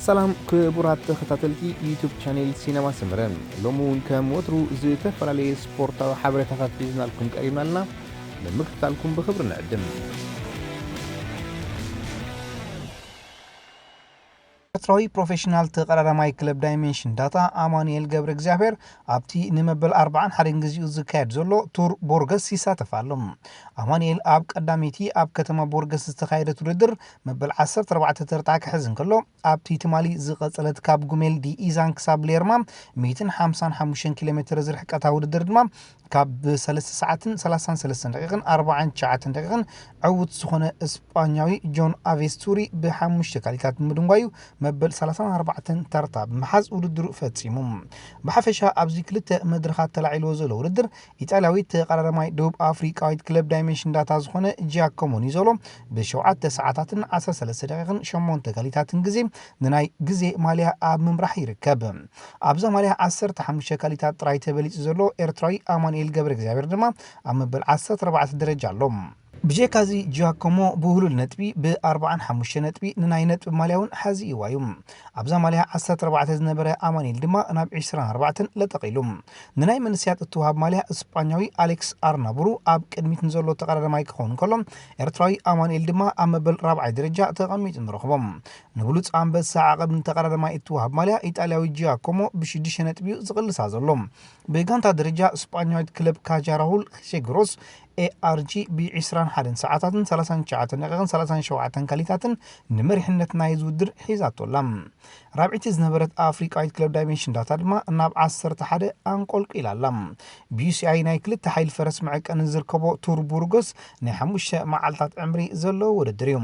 ሰላም ክቡራት ተኸታተልቲ ዩቱብ ቻኔል ሲነማ ሰመረ፣ ሎሚ እውን ከም ወትሩ ዝተፈላለየ ስፖርታዊ ሓበሬታታት ሒዝናልኩም ቀሪብና ኣለና። ንምክትታልኩም ብኽብሪ ንዕድም። ኤርትራዊ ፕሮፌሽናል ተቐዳዳማይ ክለብ ዳይሜንሽን ዳታ ኣማኑኤል ገብረ እግዚኣብሔር ኣብቲ ንመበል ኣርባዓን ሓደን ግዜኡ ዝካየድ ዘሎ ቱር ቦርገስ ይሳተፍ ኣሎ። ኣማኑኤል ኣብ ቀዳመይቲ ኣብ ከተማ ቦርገስ ዝተኻየደት ውድድር መበል ዓሰርተ ኣርባዕተ ተርታ ክሕዝ እንከሎ፣ ኣብቲ ትማሊ ዝቐጸለት ካብ ጉሜል ዲ ኢዛን ክሳብ ሌርማ ሚእትን ሓምሳን ሓሙሽተን ኪሎ ሜትር ዝርሕቀታ ውድድር ድማ ካብ ሰለስተ ሰዓትን ሰላሳን ሰለስተን ደቂቕን ኣርባዓን ትሽዓተን ደቂቕን ዕዉት ዝኾነ እስጳኛዊ ጆን ኣቬስቱሪ ብሓሙሽተ ካሊታት ብምድንጓዩ መበል ሰላሳን ኣርባዕተን ተርታ ብምሓዝ ውድድሩ ፈጺሙ። ብሓፈሻ ኣብዚ ክልተ መድረኻት ተላዒልዎ ዘሎ ውድድር ኢጣልያዊት ተቐዳዳማይ ደቡብ ኣፍሪቃዊት ክለብ ዳይሜንሽን ዳታ ዝኾነ ጂያኮሞ ኒዞሎ ብሸውዓተ ሰዓታትን ዓሰርተ ሰለስተ ደቂቕን ሸሞንተ ካሊታትን ግዜ ንናይ ግዜ ማልያ ኣብ ምምራሕ ይርከብ። ኣብዛ ማልያ ዓሰርተ ሓሙሽተ ካሊታት ጥራይ ተበሊጹ ዘሎ ኤርትራዊ ኣማኑኤል ገብረ እግዚኣብሔር ድማ ኣብ መበል ዓሰርተ ኣርባዕተ ደረጃ ኣሎ። ብጀካዚ ጂያኮሞ ብውህሉል ነጥቢ ብ ኣርባዓን ሓሙሽተ ነጥቢ ንናይ ነጥቢ ማልያ እውን ሓዚ ይዋዩ። ኣብዛ ማልያ ዓሰርተ ኣርባዕተ ዝነበረ ኣማኑኤል ድማ ናብ ዕስራን ኣርባዕተን ለጠቒሉ። ንናይ መንስያት እትወሃብ ማልያ እስጳኛዊ ኣሌክስ ኣርናቡሩ ኣብ ቅድሚት ንዘሎ ተቐዳዳማይ ክኸውን እንከሎ፣ ኤርትራዊ ኣማኑኤል ድማ ኣብ መበል ራብዓይ ደረጃ ተቐሚጡ ንረኽቦ። ንብሉጽ ኣንበሳ ዓቐብ ንተቐዳዳማይ እትወሃብ ማልያ ኢጣልያዊ ጂያኮሞ ብሽዱሽተ ነጥቢ እዩ ዝቕልሳ ዘሎ። ብጋንታ ደረጃ እስጳኛዊት ክለብ ካጃራሁል ሴግሮስ ኤኣርጂ ብ ዕስራን ሓደን ሰዓታትን ሰላሳን ትሽዓተን ደቂቕን ሰላሳን ሸውዓተን ካሊታትን ንመሪሕነት ናይ ዝውድር ሒዛቶ ኣላ። ራብዒቲ ዝነበረት ኣፍሪቃዊት ክለብ ዳይሜንሽን ዳታ ድማ ናብ ዓሰርተ ሓደ ኣንቆልቂላ ኣላ። ብዩሲኣይ ናይ ክልተ ሓይል ፈረስ መዐቀኒ ዝርከቦ ቱር ቡርጎስ ናይ ሓሙሽተ መዓልታት ዕምሪ ዘለዎ ውድድር እዩ።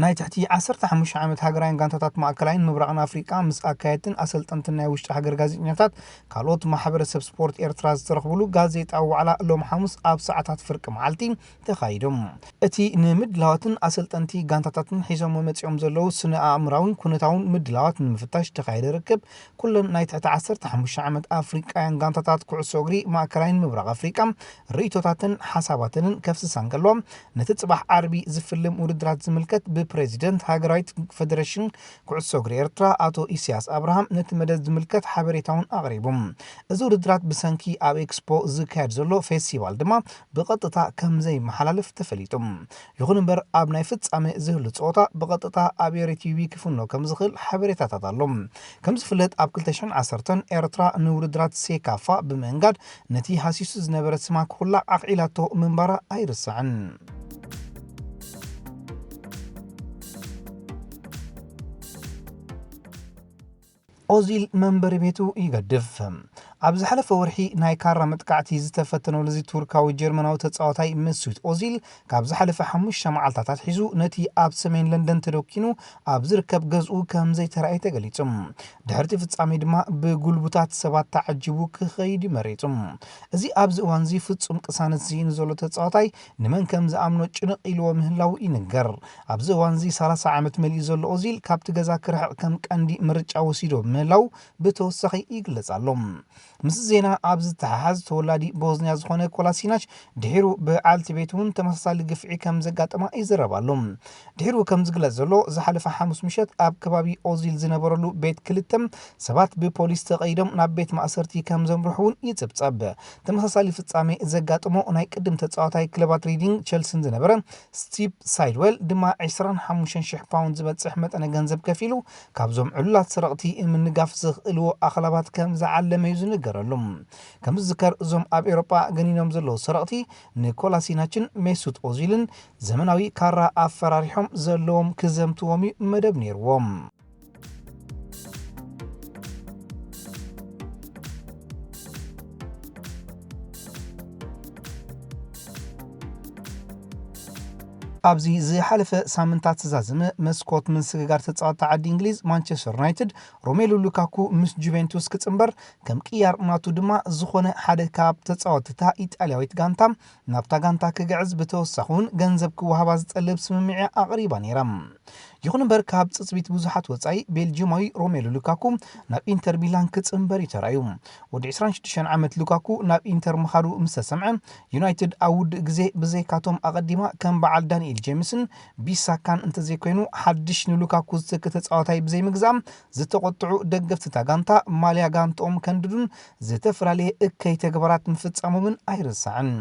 ናይ ትሕቲ ዓሰርተ ሓሙሽተ ዓመት ሃገራውያን ጋንታታት ማእከላይን ምብራቕን ኣፍሪቃ ምስ ኣካየድትን ኣሰልጠንትን ናይ ውሽጢ ሃገር ጋዜጠኛታት ካልኦት ማሕበረሰብ ስፖርት ኤርትራ ዝተረኽብሉ ጋዜጣዊ ዋዕላ ሎም ሓሙስ ኣብ ሰዓታት ፍርቂ መዓልቲ ተኻይዶም። እቲ ንምድላዋትን ኣሰልጠንቲ ጋንታታትን ሒዞሞ መጺኦም ዘለዉ ስነ ኣእምራውን ኩነታውን ምድላዋት ንምፍታሽ ዝተኻየደ ርክብ ኩለን ናይ ትሕቲ ዓሰርተ ሓሙሽተ ዓመት ኣፍሪቃውያን ጋንታታት ኩዕሶ እግሪ ማእከላይን ምብራቕ ኣፍሪቃ ርእይቶታትን ሓሳባትንን ከፍስሳ እንከሎ፣ ነቲ ጽባሕ ዓርቢ ዝፍልም ውድድራት ዝምልከት ብፕሬዚደንት ሃገራዊት ፈደረሽን ኩዕሶ እግሪ ኤርትራ ኣቶ ኢሳያስ ኣብርሃም ነቲ መደብ ዝምልከት ሓበሬታውን ኣቕሪቡ። እዚ ውድድራት ብሰንኪ ኣብ ኤክስፖ ዝካየድ ዘሎ ፌስቲቫል ድማ ብቐጥታ ከም ዘይመሓላለፍ ተፈሊጡ። ይኹን እምበር ኣብ ናይ ፍጻሜ ዝህሉ ጸወታ ብቐጥታ ኣብ ኤሪ ቲቪ ክፍኖ ከም ዝኽእል ሓበሬታታት ኣሎ። ከም ዝፍለጥ ኣብ ክልተ ሽሕን ዓሰርተን ኤርትራ ንውድድራት ሴካፋ ብምእንጋድ ነቲ ሃሲሱ ዝነበረ ስማ ክኹላዕ ኣኽዒላቶ ምንባራ ኣይርሳዕን። ኦዚል መንበሪ ቤቱ ይገድፍ። ኣብ ዝሓለፈ ወርሒ ናይ ካራ መጥቃዕቲ ዝተፈተነሉ እዚ ቱርካዊ ጀርመናዊ ተጻዋታይ መሱት ኦዚል ካብ ዝሓለፈ ሓሙሽተ መዓልታት ኣትሒዙ ነቲ ኣብ ሰሜን ለንደን ተደኪኑ ኣብ ዝርከብ ገዝኡ ከም ዘይተራእየ ተገሊጹ። ድሕርቲ ፍጻሜ ድማ ብጉልቡታት ሰባት ተዓጂቡ ክኸይድ መሪጹ። እዚ ኣብዚ እዋንዚ ፍጹም ቅሳነት ዝይኑ ዘሎ ተጻዋታይ ንመን ከም ዝኣምኖ ጭንቕ ኢልዎ ምህላው ይንገር። ኣብዚ እዋንዚ ሰላሳ ዓመት መሊኡ ዘሎ ኦዚል ካብቲ ገዛ ክርሕቕ ከም ቀንዲ ምርጫ ወሲዶ ምህላው ብተወሳኺ ይግለጽ ኣሎ። ምስ ዜና ኣብ ዝተሓሓዝ ተወላዲ ቦዝንያ ዝኾነ ኮላሲናች ድሒሩ ብዓልቲ ቤት እውን ተመሳሳሊ ግፍዒ ከም ዘጋጠማ ይዝረብ ኣሎ። ድሒሩ ከም ዝግለጽ ዘሎ ዝሓለፈ ሓሙስ ምሸት ኣብ ከባቢ ኦዚል ዝነበረሉ ቤት ክልተ ሰባት ብፖሊስ ተቐይዶም ናብ ቤት ማእሰርቲ ከም ዘምርሑ እውን ይጽብጸብ። ተመሳሳሊ ፍጻሜ ዘጋጠሞ ናይ ቅድም ተጻዋታይ ክለባት ሪዲንግ ቸልስን ዝነበረ ስቲቭ ሳይድዌል ድማ ዕስራን ሓሙሽተን ሽሕ ፓውንድ ዝበጽሕ መጠነ ገንዘብ ከፊሉ ካብዞም ዕሉላት ሰረቕቲ ምንጋፍ ዝኽእልዎ ኣኽላባት ከም ዝዓለመ እዩ ዝንገረሉ። ከም ዝዝከር እዞም ኣብ ኤውሮጳ ገኒኖም ዘለዉ ሰረቕቲ ንኮላሲናችን ሜሱት ኦዚልን ዘመናዊ ካራ ኣፈራሪሖም ዘለዎም ክዘምትዎም እዩ መደብ ነይርዎም። ኣብዚ ዝሓለፈ ሳምንታት ዝዛዘመ መስኮት ምስግጋር ተጻወትቲ ዓዲ እንግሊዝ፣ ማንቸስተር ዩናይትድ ሮሜሉ ሉካኩ ምስ ጁቬንቱስ ክጽንበር፣ ከም ቅያር ናቱ ድማ ዝኾነ ሓደ ካብ ተጻወትታ ኢጣልያዊት ጋንታ ናብታ ጋንታ ክግዕዝ፣ ብተወሳኺ እውን ገንዘብ ክወሃባ ዝጠልብ ስምምዕ ኣቕሪባ ነይራ። ይኹን እምበር፣ ካብ ጽጽቢት ብዙሓት ወጻኢ፣ ቤልጂማዊ ሮሜሉ ሉካኩ ናብ ኢንተር ሚላን ክጽንበር እዩ ተራእዩ። ወዲ ዕስራን ሽዱሽተን ዓመት ሉካኩ ናብ ኢንተር ምኻዱ ምስ ተሰምዐ፣ ዩናይትድ ኣብ ውድእ ግዜ ብዘይካቶም ኣቐዲማ ከም በዓል ዳንኤል ጄምስን ቢሳካን እንተዘይኮይኑ፣ ሓድሽ ንሉካኩ ዝተኪ ተጻዋታይ ብዘይምግዛእ ዝተቖጥዑ ደገፍቲ እታ ጋንታ፣ ማልያ ጋንትኦም ከንድዱን ዝተፈላለየ እከይ ተግባራት ምፍጻሞምን ኣይርሳዕን።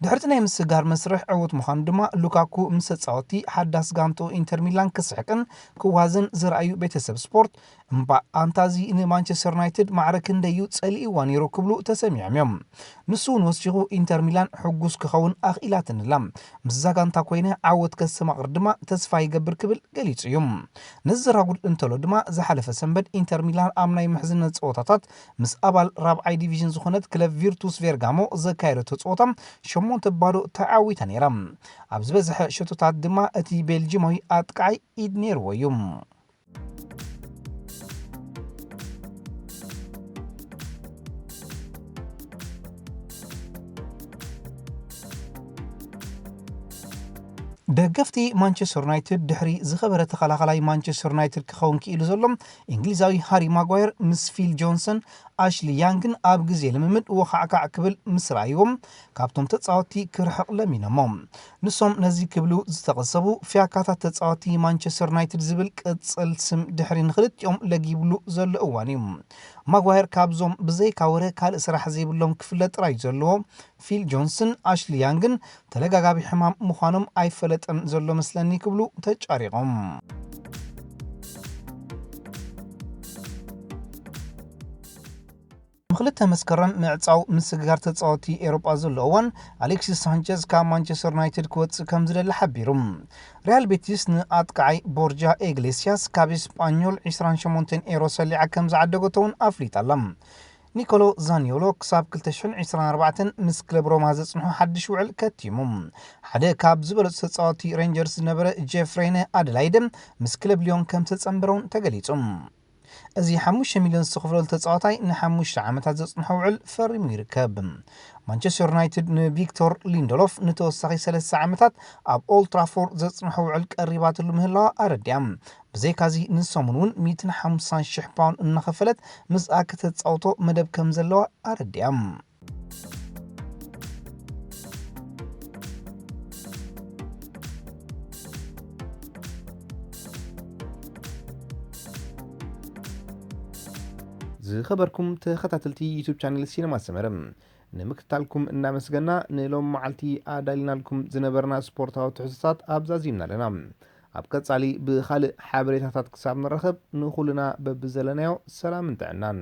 ድሕርቲ ናይ ምስጋር መስርሕ ዕዉት ምዃኑ ድማ፣ ሉካኩ ምስ ተጻወትቲ ሓዳስ ጋንትኡ ኢንተር ሚላን ክስሕቅን ክዋዘን ዘርኣዩ ቤተሰብ ስፖርት፣ እምባ ኣንታ እዚ ንማንቸስተር ዩናይትድ ማዕረ ክንደይ እዩ ጸሊእዋ ነይሩ ክብሉ ተሰሚዖም እዮም። ንሱ እውን ወሲኹ፣ ኢንተር ሚላን ሕጉስ ክኸውን ኣኽኢላትኒ ኣላ። ምስዛ ጋንታ ኮይነ ዓወት ከስተማቕር ድማ ተስፋ ይገብር ክብል ገሊጹ እዩ። ነዚ ዘራጉድ እንተሎ ድማ፣ ዝሓለፈ ሰንበት ኢንተር ሚላን ኣብ ናይ ምሕዝነት ጸወታታት ምስ ኣባል ራብዓይ ዲቪዥን ዝኾነት ክለብ ቪርቱስ ቬርጋሞ ዘካየደቶ ጸወታ ሸሞንተ ባዶ ተዓዊታ ነይራ። ኣብ ዝበዝሐ ሸቶታት ድማ እቲ ቤልጂማዊ ኣጥቃዓይ ኢድ ነይርዎ እዩ። ደገፍቲ ማንቸስተር ዩናይትድ፣ ድሕሪ ዝኸበረ ተኸላኻላይ ማንቸስተር ዩናይትድ ክኸውን ክኢሉ ዘሎ እንግሊዛዊ ሃሪ ማጓየር፣ ምስ ፊል ጆንሰን፣ ኣሽሊ ያንግን ኣብ ግዜ ልምምድ ወኻዕካዕ ክብል ምስ ረኣይዎም፣ ካብቶም ተጻወትቲ ክርሕቕ ለሚኖሞ። ንሶም ነዚ ክብሉ ዝተቐሰቡ፣ ፍያካታት ተጻወትቲ ማንቸስተር ዩናይትድ ዝብል ቅጽል ስም ድሕሪ ንኽልቲኦም ለጊብሉ ዘሎ እዋን እዩ። ማጓየር ካብዞም ብዘይካ ወረ ካልእ ስራሕ ዘይብሎም ክፍለጥ ጥራይ ዘለዎ ፊል ጆንስን ኣሽሊ ያንግን ተደጋጋሚ ሕማም ምዃኖም ኣይፈለጠን ዘሎ መስለኒ ክብሉ ተጫሪቖም። ም ክልተ መስከረም ምዕጻው ምስግጋር ተጻወቲ ኤሮጳ ዘሎ እዋን፣ ኣሌክሲስ ሳንቸዝ ካብ ማንቸስተር ዩናይትድ ክወጽእ ከም ዝደሊ ሓቢሩ። ሪያል ቤቲስ ንኣጥቃዓይ ቦርጃ ኤግሌሲያስ ካብ ስጳኞል ዕስራን ሸሞንተን ኤሮ ሰሊዓ ከም ዝዓደገቶ እውን ኣፍሊጣ ኣላ። ኒኮሎ ዛኒዮሎ ክሳብ ክልተ ሽሕን ዕስራን ኣርባዕተን ምስ ክለብ ሮማ ዘጽንሖ ሓድሽ ውዕል ከቲሙ። ሓደ ካብ ዝበለጹ ተጻወቲ ሬንጀርስ ዝነበረ ጄፍ ሬነ ኣደላይደ ምስ ክለብ ሊዮን ከም ዝተጸንበረ እውን ተገሊጹ። እዚ ሓሙሽተ ሚልዮን ዝተኸፍለሉ ተጻዋታይ ንሓሙሽተ ዓመታት ዘጽንሖ ውዕል ፈሪሙ ይርከብ። ማንቸስተር ዩናይትድ ንቪክቶር ሊንደሎፍ ንተወሳኺ ሰለስተ ዓመታት ኣብ ኦልድ ትራፎርድ ዘጽንሖ ውዕል ቀሪባትሉ ምህላዋ ኣረዲኣ። ብዘይካዚ ንሰሙን እውን ሚእትን ሓምሳን ሽሕ ፓውንድ እናኸፈለት ምስኣ ከተጻውቶ መደብ ከም ዘለዋ ኣረዲኣ። ዝኸበርኩም ተኸታተልቲ ዩቱብ ቻነል ሲነማ ሰመረ፣ ንምክትታልኩም እናመስገና፣ ንሎም መዓልቲ ኣዳሊናልኩም ዝነበርና ስፖርታዊ ትሕዝቶታት ኣብዛዚምና ኣለና። ኣብ ቀጻሊ ብኻልእ ሓበሬታታት ክሳብ ንራኸብ፣ ንኹልና በብዘለናዮ ሰላምን ጥዕናን።